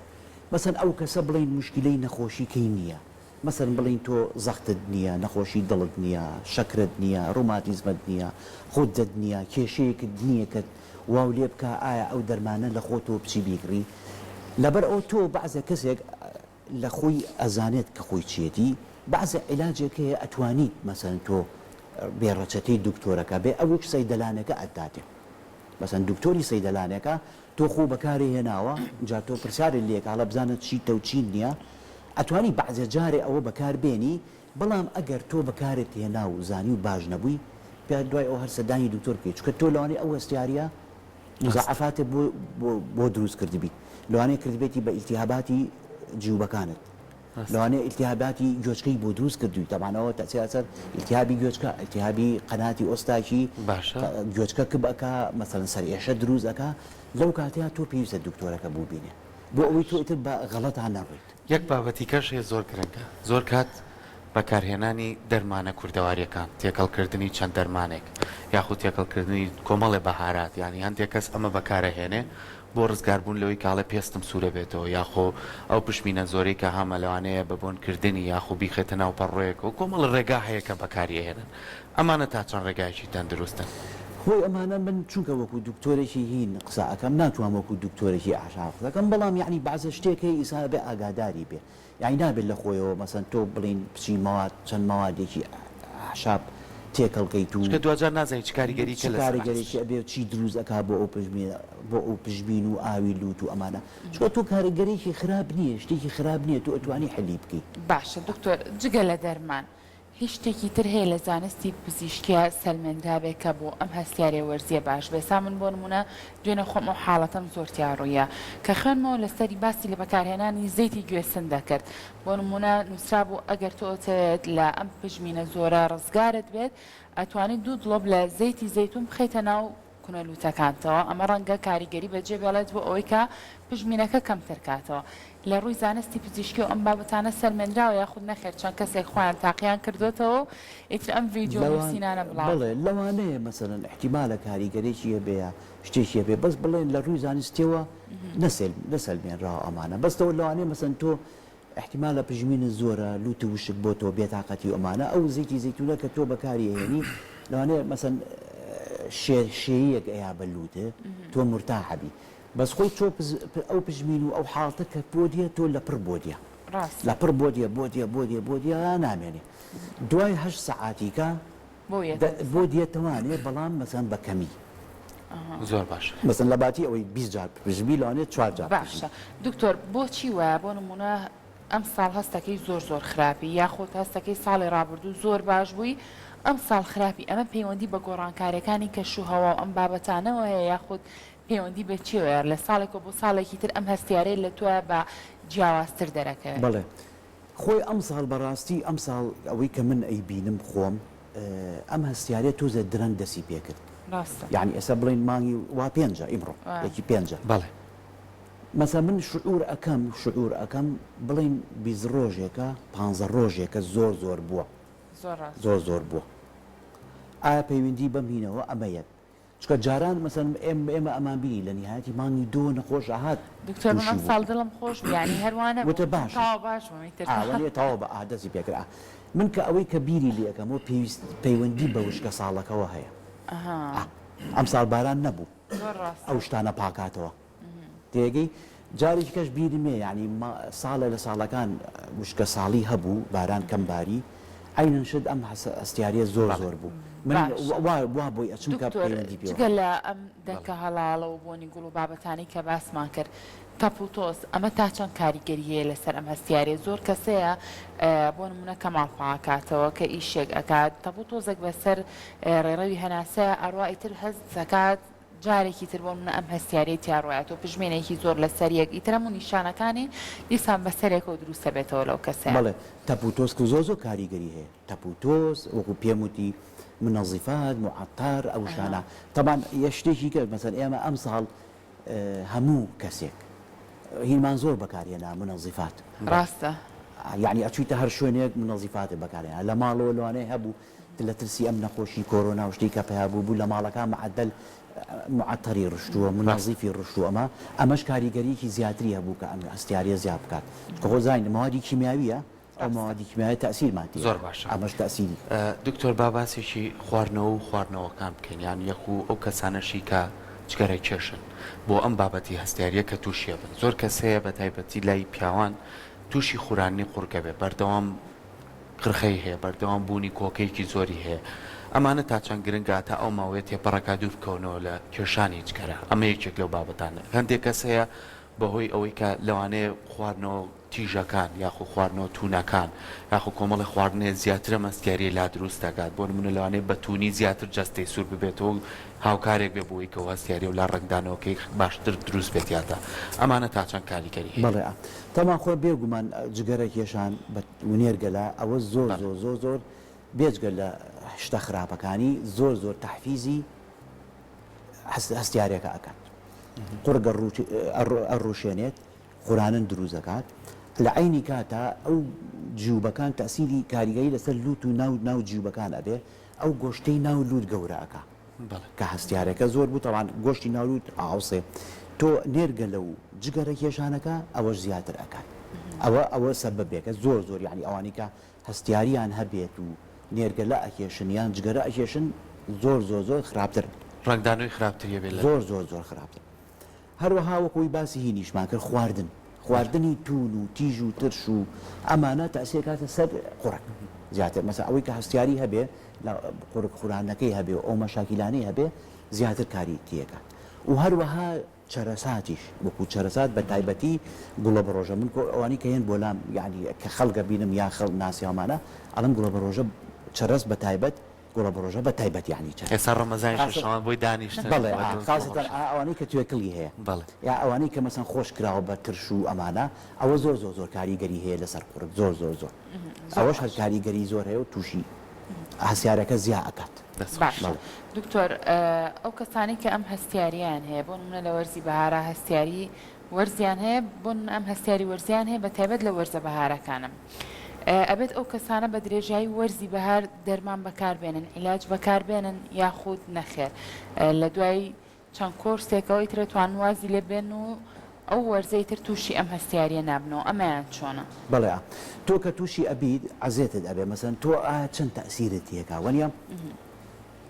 مەسەن ئەو کەسە بڵێین موشکیلەی نەخۆشی کەی نیە مەسەلەن بڵێین تۆ زەختت نییە، نەخۆشی دڵت نییە، شەکرەت نییە، ڕوماتیزمت نییە، غودەت نییە، کێشەیەکت نییە کە واو لێ بکا ئایا ئەو دەرمانە لە خۆتەوە بچی بیکڕی؟ لەبەر ئەوە تۆ بەعزێ کەسێک لە خۆی ئەزانێت کە خۆی چیەتی، بەعزێ عیلاجێک هەیە ئەتوانیت مەسەلەن تۆ بێ ڕەچەتەی دکتۆرەکە بێ ئەویش سەیدەلانەکە ئەتداتێ مەسەلەن دکتۆری سەیدەلانەکە تۆ خۆو بەکارێ هێناوە جا تۆ پرسیارت لێ ئەکا هەڵە بزانە چیتە و چیت نیە ئەتوانی بەعزێ جارێ ئەوە بەکار بێنی بەڵام ئەگەر تۆ بەکارت هێنا و زانی و باش نەبووی پیا دوای ئەوە هەر سەردانی دکتۆر بکەی چونکە تۆ لەوانەیە ئەو هەستیاریە مزاعەفاتت بۆ بۆ دروست کردبیت لەوانەیە کردبێتی بە ئیلتیهاباتی جیوبەکانت لەوانەیە ئیلتیهاباتی گوێچکەی بۆ دروست کردووی تەبعەن ئەوە تەئسیر لەسەر ئیلتیهابی گوێچکە ئیلتیهابی قەناتی ئۆستاکی باشە گوێچکە کپ ئەکا مەسەلەن سەرئێشە دروست ئەکا لەو کاتەیا تۆ پێویستە دکتۆرەکە ببینێ بۆ ئەوەی تۆ ئیتر بە غەڵەتا نەڕۆیت. یەک بابەتی کەش هەیە زۆر گرنگە زۆر کات بەکارهێنانی دەرمانە کوردەواریەکان تێکەڵکردنی چەند دەرمانێک یاخود تێکەڵکردنی کۆمەڵێ بەهارات یانی هەندێک کەس ئەمە بەکارەهێنێ بۆ ڕزگار بوون لەوەی کاڵێ پێستم سوورە بێتەوە یاخۆ ئەو پشمینە زۆرەی کە هەمە لەوانەیە بە بۆن کردنی یاخۆ بیخەیتە ناو پەڕۆیەکەوە کۆمەڵە ڕێگا هەیە کە بەکاری ئەهێنن ئەمانە تا چەند ڕێگایەکی تەندروستن؟ خۆی ئەمانە من چونکە وەکو دکتۆرێکی هین قسە ئەکەم ناتوام وەکو دکتۆرێکی ئەعشاب قسە کەم بەڵام یەعنی بەعزە شتێک هەیە ئینسان ئەبێ ئاگاداری بێ یانی نابێت لە خۆیەوە مەسەن تۆ بڵێین بچی مەواد چەند مەوادێکی ئەعشاب تێکەڵ کەیت و چونکە دواجار نازانی چ کاریگەریکە چ لەسەر کاریگەرێکی ئەبێ و چی دروست ئەکا بۆ ئەو پژمینە بۆ ئەو پژمین و ئاوی لوت و ئەمانە چونکە تۆ کاریگەرێکی خراپ نییە شتێکی خراپ نییە تۆ ئەتوانی حلی بکەی. باشە دکتۆر جگە لە دەرمان هیچ شتێکی تر هەیە لە زانستی پزیشکیا سەلمێنرابێ کە بۆ ئەم هەستیاریە وەرزیە باش بێ سا من بۆ نمونە دوێنێ خۆم ئەو حاڵەتەم زۆر تیا ڕوویە کە خوێنمەوە لەسەری باسی لە بەکارهێنانی زەیتی گوێسن دەکرد بۆ نمونە نوسرابوو ئەگەر تۆ ئەتەوێت لە ئەم پژمینە زۆرە ڕزگارت بێت ئەتوانی دوو دڵۆپ لە زەیتی زەیتون بخەیتە ناو. کونە لوتەکانتەوە ئەمە ڕەنگە کاریگەری بەجێ بێڵێت بۆ ئەوەی کە پژمینەکە کەمتر کاتەوە لە ڕووی زانستی پزیشکی و ئەم بابەتانە سەلمێنراوە یاخود نەخێر چەند کەسێک خۆیان تاقیان کردۆتەوە و ئیتر ئەم ڤیدیۆ و لەوان نووسینانە بڵاو بەڵێ لەوانەیە مەسەلەن ئیحتیمالە کاریگەرێکی هەبێ یا شتێکی هەبێ بەس بڵێن لە ڕووی زانستیەوە نەسێل نەسەلمێنراوە ئەمانە بەس تۆ لەوانەیە مەسەلەن تۆ ئیحتیمالە پژمینت زۆرە لوتت وشک بۆتەوە بێتاقەتی و ئەمانە ئەو زەیتی زەیتونە کە تۆ بەکاری ئەهێنی لەوانەیە مەسەلەن شێ شێیەک ئەیا بە لوتت تۆ مورتاح ئەبی بەس خۆی تۆ ئەو پژمین و ئەو حاڵتە کە بۆ دیە تۆ لەپڕ بۆ دیە ڕاستە. لەپڕ بۆ دیە بۆ دیە بۆ دیە بۆ دیە نامێنێ دوای هەشت سەعاتیکە بۆ یەتە بۆ دیەتەوانێ بەڵام مەسەن بە کەمی. زۆر باشە. مەسەن لە باتی ئەوەی 20 جار پژمی لەوانەیە چوار جار پژمی. باشە دکتۆر بۆچی وایە بۆ نمونە ئەم ساڵ هەستەکەی زۆر زۆر خراپی یاخود هەستەکەی ساڵی ڕابردوو زۆر باش بووی ئەم ساڵ خراپی ئەمە پەیوەندی بە گۆڕانکاریەکانی کەش و هەوا و ئەم بابەتانەوە هەیە یاخود پەیوەندی بە چیەوەیە لە ساڵێکەوە بۆ ساڵێکی تر ئەم هەستیارەی لە تۆیا بە جیاوازتر دەرەکەوێت؟ بەڵێ خۆی ئەمساڵ بەڕاستی ئەمساڵ ئەوەی کە من ئەیبینم خۆم ئەم هەستیارە تۆزێ درەنگ دەسی پێکرد ڕاستە. یانی ئێستا بڵێین مانگی وا پێنجە ئیمڕۆ یەکی پێنجە بەڵێ. مەسەن من شعور ئەکەم شعور ئەکەم بڵێین 20 ڕۆژێکە پانزە ڕۆژێکە زۆر زۆر بووە زۆر ڕاستە. زۆر زۆر بووە ئایا پەیوەندی بەم هینەوە ئەمە یەک چونکە جاران مەسەلەن ئێمە ئەمان بینی لە نیهایەتی مانگی دووە نەخۆش ئەهات دکتۆر من توشی ئەمساڵ بوو دڵم خۆش بوو یانی هەر وا نەبوو وتە وتم باشە تەواو باش بووم ئیتر ئا وەنیە تەواو بە ئا دەستی پێکرد ئا من کە ئەوەی کە بیری لێ ئەکەمەوە پێویست پەیوەندی بە وشکە ساڵەکەوە هەیە ئەها ئا ئەمساڵ باران نەبوو زۆر ڕاستە ئەو شتانە پاکاتەوە تێگەی جارێکی کەش بیرم یە یانی ساڵێ لە ساڵەکان وشکە ساڵی هەبوو باران کەم باری عەینەن شت ئەم هەستیاریە زۆر زۆر بوو من باشە وا وا بۆی ئەچم کە دکتۆر پەیوەندی پێوە جگە هەیە. لە ئەم دەنکە هەڵاڵە و بۆنی گوڵ و بابەتانەی کە باسمان کرد تەپ و تۆز ئەمە تا چەند کاریگەری هەیە لەسەر ئەم هەستیاریە زۆر کەس هەیە بۆ نمونە کە ماڵ پاکاتەوە کە ئیشێک ئەکات تەپ و تۆزێک بەسەر ڕێڕەوی هەناسەیا ئەڕوا ئیتر هەست ئەکات جارێکی تر بۆ نمونە ئەم هەستیاریەی تیا ڕۆیات و پژمێنێکی زۆر لەسەر یەک ئیتر هەموو نیشانەکانی دیسان بەسەرێکەوە دروست ئەبێتەوە لەو کەسەیا. بەڵێ تەپ و تۆز زۆر زۆر کاریگەری هەیە تەپ و تۆز وەکو پێم وتی منەزیفات معەتەر ئەو شتانە تەبان یە شتێکی کە مەسەن ئێمە ئەمساڵ هەموو کەسێک هینمان زۆر بەکارهێنا منەزیفات ڕاستە. یعنی ئەچویتە هەر شوێنێک منەزیفاتت بەکارهێنا لە ماڵەوە لەوانەیە هەبوو لە ترسی ئەم نەخۆشی کۆرۆنا و شتی کە پەیا بوو بوو لە ماڵەکان معەدەل معەتەری ڕشتووە منەزیفی ڕشتووە ئەمە ئەمەش کاریگەریەکی زیاتری هەبوو کە ئەم هەستیاریە زیاد بکات چونکە خۆ زانین مەوادی کیمیاویە ئەو مەوادی کیمیاویە تەئسیرمان تێ زۆر باشە ئەمەش تەئسیری دکتۆر با باسێکی خواردنەوە و خواردنەوەکان بکەین یان یەک و ئەو کەسانەشی کە جگەرە کێشن بۆ ئەم بابەتی هەستیاریە کە تووشی ئەبن زۆر کەس هەیە بە تایبەتی لای پیاوان تووشی خوراندنی قوڕگە بێ بەردەوام قرخەی هەیە، بەردەوام بوونی کۆکەیەکی زۆری هەیە، ئەمانە تا چەند گرنگە تا ئەو ماوەیە تێپەڕەکە دوور بکەونەوە لە کێشانی جگەرە، ئەمە یەکێک لەو بابەتانە، هەندێک کەس هەیە بەهۆی ئەوەی کە لەوانەیە خواردنەوە تیژەکان یاخۆ خواردنەوە توونەکان یاخۆ کۆمەڵی خواردن هەیە زیاتر ئەم هەستیاریەی لا دروست دەکات، بۆ نموونە لەوانەیە بە توونی زیاتر جەستەی سوور ببێتەوە و هاوکارێک بێ بۆ ئەوەی کە ئەو هەستیاریە و لا ڕەنگدانەوەکەی باشتر دروست بێت یاتا ئەمانە تا چەند کاریگەری هەیە؟ بەڵێ تەبعەن خۆ بێ گومان جگەرە کێشان بە ونێرگەلە ئەوە زۆر زۆر زۆر زۆر بێجگە لە شتە خراپەکانی زۆر زۆر تەحفیزی هەستیارەکە ئەکات قوڕگ ئەڕوشێنێت خورانن دروست دەکات لە عەینی کاتا ئەو جیوبەکان تەسیری کاریگەری لەسەر لوت و ناو ناو جیوبەکان ئەبێ ئەو گۆشتەی ناو لوت گەورە ئەکا کە هەستیارەکە زۆر بوو تەوان گۆشتی ناو لوت ئاوسێ تۆ نێرگەلە و جگەرە کێشانەکە ئەوەش زیاتر ئەکات ئەوە ئەوە سەبەبێکە زۆر زۆر یعنی ئەوانی کە هەستیاریان هەبێت و نێرگەلە ئەکێشن یان جگەرە ئەکێشن زۆر زۆر زۆر خراپتر ڕەنگدانەوەی خراپتری هەبێت لە زۆر زۆر زۆر خراپتر هەروەها وەک ئەوەی باسی هینیشمان کرد خواردن خواردنی توون و تیژ و ترش و ئەمانە تەئسیر ئەکاتە سەر قوڕگ زیاتر مەسەلەن ئەوەی کە هەستیاری هەبێ لە قوڕگ خورانەکەی هەبێ و ئەو مەشاکیلانەی هەبێ زیاتر کاری تێکات و هەروەها چەرەساتیش وەکو چەرەسات بە تایبەتی گوڵە بڕۆژە من کۆ ئەوانی کە هێن بۆلام یعنی کە خەڵکە بینم یا خەڵ ناسیاومانە ئەڵم گوڵە بڕۆژە چەرەس بە تایبەت گوڵە بڕۆژە بە تایبەت یانی چەند. ئێستا ڕەمەزانیشە شەوان بۆی دانیشتن بەڵێ ئا خاسەتەن ئا ئەوانەی کە توێکڵی هەیە بەڵێ. یا ئەوانەی کە مەسەن خۆش کراوە بە ترش و ئەمانە ئەوە زۆر زۆر زۆر کاریگەری هەیە لەسەر قوڕگ زۆر زۆر زۆر ئەوەش هەر کاریگەری زۆر هەیە و توشی. هەستیارەکە زیا ئەکات. دەست خۆش. باشە دکتۆر ئەو کەسانەی کە ئەم هەستیارییان هەیە بۆ نمونە لە وەرزی بەهارا هەستیاری وەرزیان هەیە بۆ نمونە ئەم هەستیاری وەرزیان هەیە بە تایبەت لە وەرزە بەهارەکانم ئەبێت ئەو کەسانە بە درێژایی وەرزی بەهار دەرمان بەکار بێنن عیلاج بەکار بێنن یاخود نەخێر لە دوای چەند کۆرسێکەوە ئیتر ئەتوانن وازی لێ بێنن و ئەو وەرزە ئیتر تووشی ئەم هەستیاریە نابنەوە ئەمەیان چۆنە؟ بەڵێ تۆ کە تووشی ئەبیت عەزێتت ئەبێ مەسەن تۆ ئایا چەند تەئسیرت تێکا وەنیە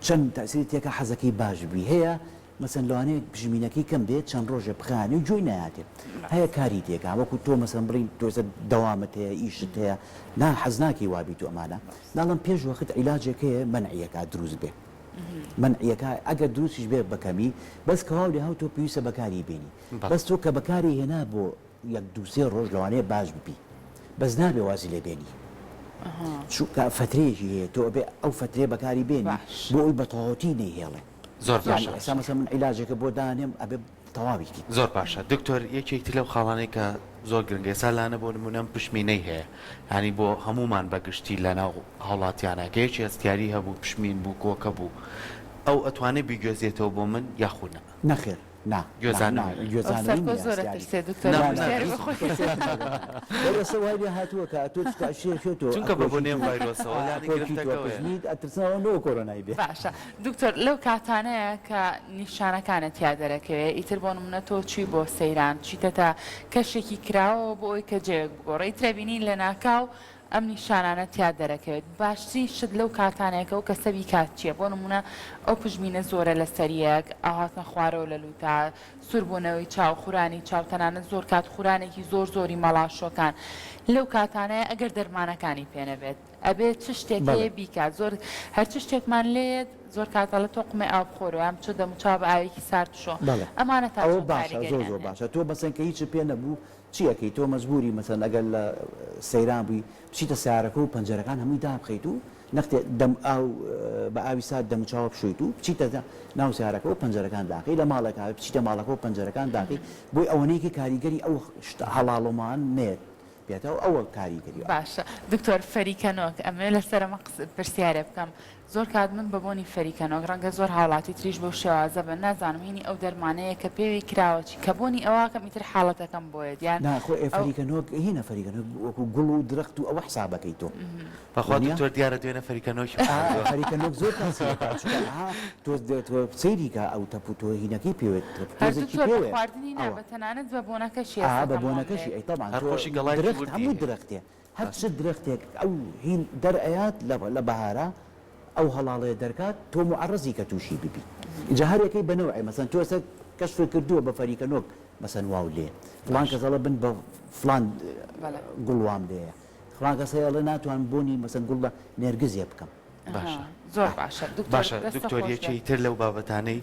چەند تەئسیرت تێکا حەزەکەی باش بی هەیە مەسەن لەوانەیە پژمینەکەی کەم بێت چەند ڕۆژێ بخایەنێ و گوێی نایاتێ هەیە کاری تێکا وەکو تۆ مەسەن بڵین تۆ ئێستا دەوامت هەیە ئیشت هەیە نا حەز ناکەی وابیت و ئەمانە ناڵم پێش وەخت عیلاجێک هەیە مەنعیەکا دروست بێ مەنعیەکە ئەگەر دروستیش بێت بە کەمی بەس کەواو لێهاو تۆ پێویستە بەکاری بێنی بەس تۆ کە بەکاری هێنا بۆ یەک دوو سێ ڕۆژ لەوانەیە باش ببی بەس نابێ وازی لێ بێنی چونکە فەترەیەکی هەیە تۆ ئەبێ ئەو فەترەیە بەکاری بێنی بۆ ئەوی بە تەواوەتی نەیهێڵێ زۆر باشە ئێستا مەسەلەن من عیلاجێکە بۆ دانێم ئەبێ تەواوی کەی. زۆر باشە دکتۆر یەکێک تر لەو خاڵانەی کە زۆر گرنگە ئێستا لانە بۆ نمونە ئەم پشمینەی هەیە یانی بۆ هەموومان بە گشتی لە ناو هاوڵاتیانە کە یەکی هەستیاری هەبوو پشمین بوو کۆکە بوو ئەو ئەتوانێ بیگوێزێتەوە بۆ من یاخود نا؟ نەخێر نا نا نا گوێزانەوەی نیە. گوێزانەوەی سەرکۆ نیە زۆر هەستیاری ئەترسێ دکتۆر نا نا نا پرسیاری بە دروست خۆی وەی ئێستا وای لێ هاتووە کە ئەتۆ چونکە ئەشێ تۆ چونکە بە ئەکۆکی بۆنەی تۆ ڤایرۆسەوە لانی ئەکۆکی تۆ گرفتەکە ئەوەیە. پژمیت ئەترسن ئەوە نەوە کۆرۆنای بێ. باشە دکتۆر لەو کاتانەیە کە نیشانەکانت تیا دەرەکەوێ ئیتر بۆ نمونە تۆ چوی بۆ سەیران چیتەتە کەشێکی کراوەوە بۆ ئەوی کە جەوێک بگۆڕێ ئیتر ئەبینی لەناکاو ئەم نیشانانە تیا دەرەکەوێت باشترین شت لەو کاتانەیە کە ئەو کەسە بیکات چیە بۆ نمونە ئەو پژمینە زۆرە لەسەر یەک ئاو هاتنە خوارەوە لە لوتا سوربونەوەی چاو خورانی چاو تەنانەت زۆر کات خورانێکی زۆر زۆری مەڵاشۆکان لەو کاتانەیە ئەگەر دەرمانەکانی پێ نەبێت ئەبێ چ شتێک بەڵێ. هەیە بیکات زۆر هەر چ شتێکمان لێیەت زۆر کات ئەڵێ تۆ قومێ ئاو بخۆرەوە یان بچۆ دەموچاو بە ئاوێکی سارد بشۆ بەڵێ ئەمانە تا ئەوە چەند باشە زۆر کاریگەریان زۆر هەیە؟ باشە تۆ مەسەن کە هیچت پێ نەبوو چی ئەکەی تۆ مەجبوری مەسەن ئەگەر لە سەیران بووی بچیتە سەیارەکە و پەنجەرەکان هەمووی دابخەیت و نەختێ دەم ئاو بە ئاوی سارد دەموچاوە بشۆیت و بچیتە ناو سەیارەکە و پەنجەرەکان داخەی لە ماڵێکا بچیتە ماڵەکە و پەنجەرەکان داخەی بۆی ئەوەنەی کە کاریگەری ئەو شتە هەڵاڵۆمان نەیەت بێتەوە ئەوە کاریگەری. باشە دکتۆر فەریکەنۆک ئەمەوێ لەسەر ئەمە پرسیارێ بکەم زۆر کات من بە بۆنی فەریکەنۆک ڕەنگە زۆر هاوڵاتی تریش بەو شێوازە بن نازانم هینی ئەو دەرمانەیە کە پێوی کراوە چی کە بۆنی ئەواکەم ئیتر حاڵەتەکەم بۆیەت یان نا خۆ ئێ ئەو. فەریکەنۆک هینە فەریکەنۆک وەکو گوڵ و درەخت و ئەوە حسابەکەی تۆ بەخوا وەنیە؟ دکتۆر دیارە دوێنێ فەریکەنۆکی ئا خواردووە. فەریکەنۆک زۆر تاسیر ئەکات چونکە ئەها تۆ تۆ سەیری کە ئەو تەپ و تۆ هینەکەی پێوێت تەپ و هەر تۆزێکی دکتۆر بە پێوەیە خواردنی نا ئەوە. بە تەنانەت بە بۆنەکەشی ئا هەست بە دەکەم وام بۆنەکەشی لێ ئەی تەبعەن هەر تۆ خۆشی گەڵایەکی درەخت وردی هەموو هەیە. درەختێ هەر چ درەختێک ئەو هین دەرئەیات لە لە بەهارا ئەو هەڵاڵەیە دەرکات تۆ موعەڕەزی کە تووشی ببی ئینجا هەر یەکەی بە نەوعێ مەسەن تۆ ئێستا کەشفت کردووە بە فەریکە نۆک مەسەن واو لێ فڵان باشە. کەس ئەڵێ بن بە فڵان بەڵێ. گوڵ وام لێیە فڵان کەس هەیە ئەڵێ ناتوانم بۆنی مەسەن گوڵ لە نێرگزێ بکەم. باشە. زۆر باشە دکتۆر باشە دەستت دکتۆر خۆش بێ. یەکێی تر لەو بابەتانەی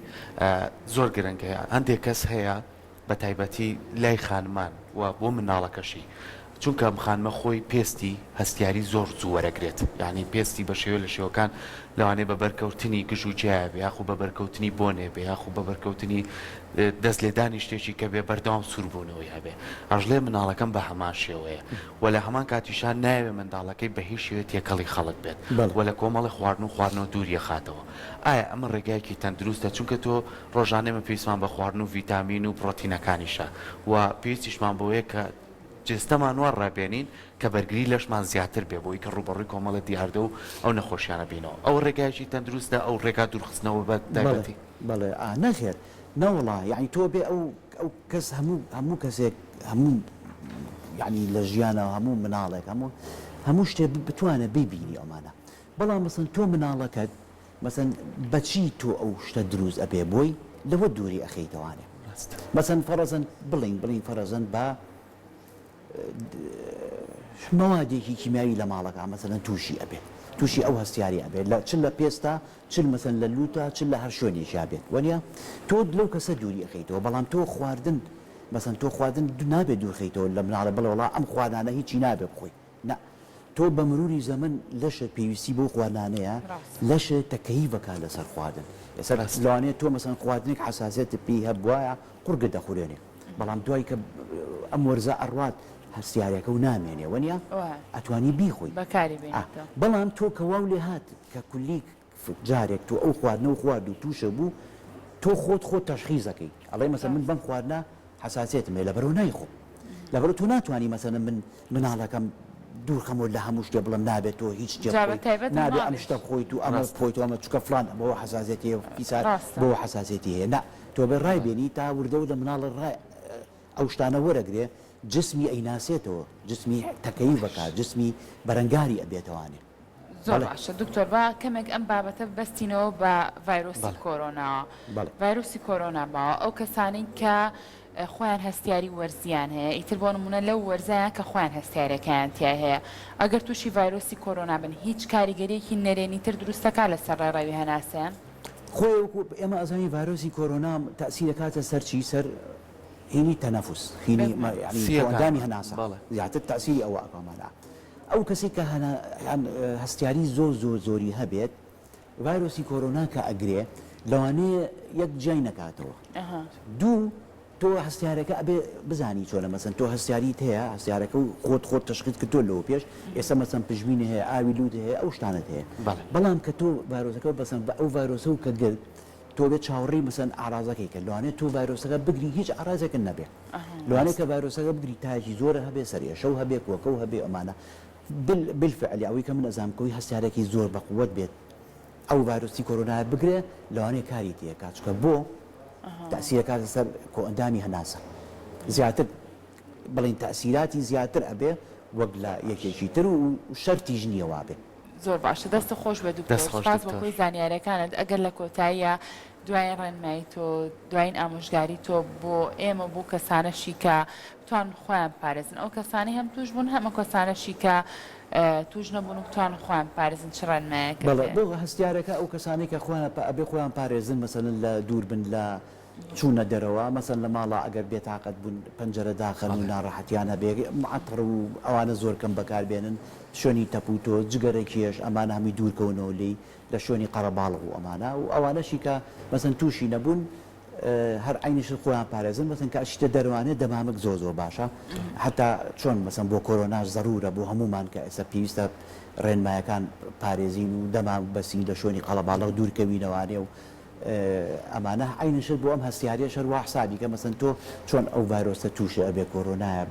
زۆر گرنگ هەیە هەندێک کەس هەیە بە تایبەتی لای خانمان و بۆ منداڵەکەشی چونکە ئەم خانمە خۆی پێستی هەستیاری زۆر زوو وەرەگرێت یانی پێستی بە شێوە لە شێوەکان لەوانەیە بە بەرکەوتنی گژ و گیایە بێ یاخو بە بەرکەوتنی بۆنێ بێ یاخو بە بەرکەوتنی دەست لێدانی شتێکی کە بێ بەردەوام سووربوونەوەی هەبێ ئەژڵێ مناڵەکەم بە هەمان شێوەیە و لە هەمان کاتیشا نایەوێ منداڵەکەی بە هیچ شێوەیە تێکەڵی خەڵک بێت و لە کۆمەڵی خواردن و خواردنەوە دووری ئەخاتەوە ئایا ئەمە ڕێگایەکی تەندروستە چونکە تۆ ڕۆژانە ئێمە پێویستمان بە خواردن و ڤیتامین و پڕۆتینەکانیشە و پێویستیشمان بەوەیە کە جەستەمان وا ڕابێنین کە بەرگری لەشمان زیاتر بێ بۆی کە ڕووبەڕووی کۆمەڵێ دیاردە و ئەو نەخۆشیانە بینەوە. ئەوە ڕێگایەکی تەندروستە ئەو ڕێگا دوورخستنەوە بە بەڵێ تایبەتی؟ بەڵێ ئا نەخێر نەوەڵا یەعنی تۆ بێ ئەو ئەو کەس هەموو هەموو کەسێک هەموو یەعنی لە ژیانا هەموو مناڵێک هەموو هەموو شتێ بتوانێ بیبینی ئەمانە بەڵام مەسەن تۆ مناڵەکەت مەسەن بەچی تۆ ئەو شتە دروست ئەبێ بۆی لەوە دووری ئەخەیتەوانێ مەسەن فەڕەزەن بڵێین بڵێین فەڕەزەن با مەوادێکی کیمیاوی لە ماڵەکە مەسەلەن تووشی ئەبێت تووشی ئەو هەستیاری ئەبێت لە چ لە پێستا چ مەسەن لە لووتا چ لە هەر شوێنێکیا بێت وەنیە تۆ لەو کەسە دووری ئەخەیتەوە بەڵام تۆ خواردن مەسەن تۆ خواردن نابێت دوورخەیتەوە لە مناڵە بڵێ وەڵا ئەم خواردانە هیچی نابێ بخۆی نا تۆ بە مروری زەمەن لەشت پێویستی بەو خواردنانەیە لەشت تەکەیف ئەکات لەسەر خواردن ئێستا لەوانەیە تۆ مەسەن خواردنێک حەساسیەتت پێی هەبوایە قوڕگت دەخورێنێ بەڵام دوای کە ئەم وەرزە ئەڕوات. هەستیارەکە و نامێنێ وەنیە وایە. ئەتوانی بیخۆی بەکاری ئا بێنیتەوە. بەڵام تۆ کە واو لێ هات کە کولی جارێک تۆ ئەو خواردنەو خوارد و توشە بوو تۆ خۆت خۆت تەشخیس ئەکەی ئەڵێی مەسەن من بەم خواردنە حەساسیەتم هەیە لەبەرئەوە نایخۆم لەبەرئەوە تۆ ناتوانی مەسەلەن من مناڵەکەم دوور خەمەوە لە هەموو شتێ بڵێم نابێت تۆ هیچ شتێ جا بە بخۆی تایبەت نابێ ئەم مناڵیش. شتە بخۆیت و ئەمە ڕاستە. بخۆیت و ئەمە چونکە فڵان بەوە حەساسیەتی هەیە و فیسار ڕاستە. بەوە حەساسیەتی هەیە نا تۆ بێ ڕای بێنی تا وردە وردە مناڵە ڕای ئەو شتانە وەرەگرێ جسمی ئەیناسێتەوە جسمی تەکەیف ئەکا جسمی بەرەنگاری ئەبێتەوانێ. زۆر بەڵێ. باشە دکتۆر با کەمێک ئەم بابەتە ببەستینەوە بە ڤایرۆسی بەڵێ. کۆرۆناوە بەڵێ. ڤایرۆسی کۆرۆنا باوە ئەو کەسانەی کە خۆیان هەستیاری وەرزیان هەیە ئیتر بۆ نمونە لەو وەرزایان کە خۆیان هەستیارەکەیان تیا هەیە ئەگەر تووشی ڤایرۆسی کۆرۆنا بن هیچ کاریگەریەکی نەرێنی تر دروستەکا لەسەر ڕێڕەوی هەناسەیان؟ خۆی وەکو ئێمە ئەزانین ڤایرۆسی کۆرۆنا تەئسیر ئەکاتە سەر چی سەر هینی تەنەفوس هینی بێگومان. یانی سییەکان کۆئەندامی هەناسە بەڵێ. زیاتر تەئسیری ئەوە ئەکا ئەو کەسەی کە هەنا یان هەستیاری زۆر زۆر زۆری هەبێت ڤایرۆسی کۆرۆنا کە ئەگرێ لەوانەیە یەک جیای نەکاتەوە دوو تۆ هەستیارەکە ئەبێ بزانی چۆنە مەسەن تۆ هەستیاریت هەیە هەستیارەکە و خۆت خۆت تەشخیس کردووە لەوە پێش ئێستا مەسەن پژمینی هەیە ئاوی لوت هەیە ئەو شتانەت هەیە بەڵام کە تۆ ڤایرۆسەکە بەسەن بە ئەو ڤایرۆسە و کە گرت تۆ بێت چاوەڕێی مەسەن ئارازەکەی کە لەوانەیە تۆ ڤایرۆسەکە بگری هیچ ئارازێکت نەبێ لەوانەیە کە ڤایرۆسەکە بگری تایەکی زۆرە هەبێ سەرئێشە و هەبێ کۆکە و هەبێ ئەمانە بالفعل ئەوەی کە من ئەزانم کەوەی هەستیارێکی زۆر بەقوەت بێت ئەو ڤایرۆسی کۆرۆنایە بگرێ لەوانەیە کاری تێکات چونکە بۆ تەئسیر ئەکاتە سەر کۆئەندامی هەناسە زیاتر بڵێین تەئسیراتی زیاتر ئەبێ وەک لە یەکێکی تر و شەرتیش نییە وابێ. زۆر باشە دەستت خۆش بێت دکتۆر دەست خۆش سوپاس بۆ دکتۆر. کۆی زانیاریەکانت ئەگەر لە کۆتاییا دواین ڕێنمایی تۆ دواین ئامۆژگاری تۆ بۆ ئێمە و بۆ کەسانەشی کە بتوانن خۆیان بپارێزن ئەو کەسانەی هەم توش بوون هەم ئەو کەسانەشی کە توش نەبوون و بتوانن خۆیان بپارێزن چ ڕێنمایەکت بەڵێ هەیە؟ بۆ هەستیارەکە ئەو کەسانەی کە خۆیان ئەبێ خۆیان پارێزن مەسەلەن لە دوور بن لە چوونە دەرەوە مەسەلەن لە ماڵا ئەگەر بێتاقەت بوون پەنجەرە داخەن و ناڕەحەتیان هەبێ معەتڕ و ئەوانە زۆر کەم بەکار بێنن شوێنی تەپ و تۆز جگەرە کێش ئەمانە هەمووی دوور کەونەوە لێی لە شوێنی قەرەباڵغ و ئەمانە و ئەوانەشی کە مەسەلەن تووشی نەبوون هەر عەینی شت خۆیان پارێزن مەسەلەن کە ئەچیتە دەروانێ دەمامک زۆر زۆر باشە حەتا چۆن مەسەلەن بۆ کۆرۆناش زەرورە بۆ هەموومان کە ئێستا پێویستە ڕێنمایەکان پارێزین و دەمامک بەسین لە شوێنی قەڵەباڵغ دوور کەوینەوانێ و ئەمانە عەینی شت بۆ ئەم هەستیاریەش هەر وا حسابی کە مەسەن تۆ چۆن ئەو ڤایرۆسە تووشێ ئەبێ کۆرۆنایە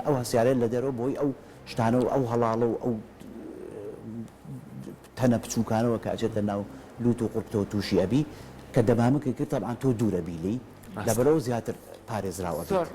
ئەو هەستیارە لە دەرەوە بۆی ئەو شتانە و ئەو هەڵاڵە و ئەو تەنە بچووکانەوە کە ئەچێتە ناو لوت و قوڕتەوە تووشی ئەبی کە دەمامکت کرد تەبعەن تۆ دوورەبی لێی لەبەرئەوە زیاتر پارێزراو ئەبیت. زۆر.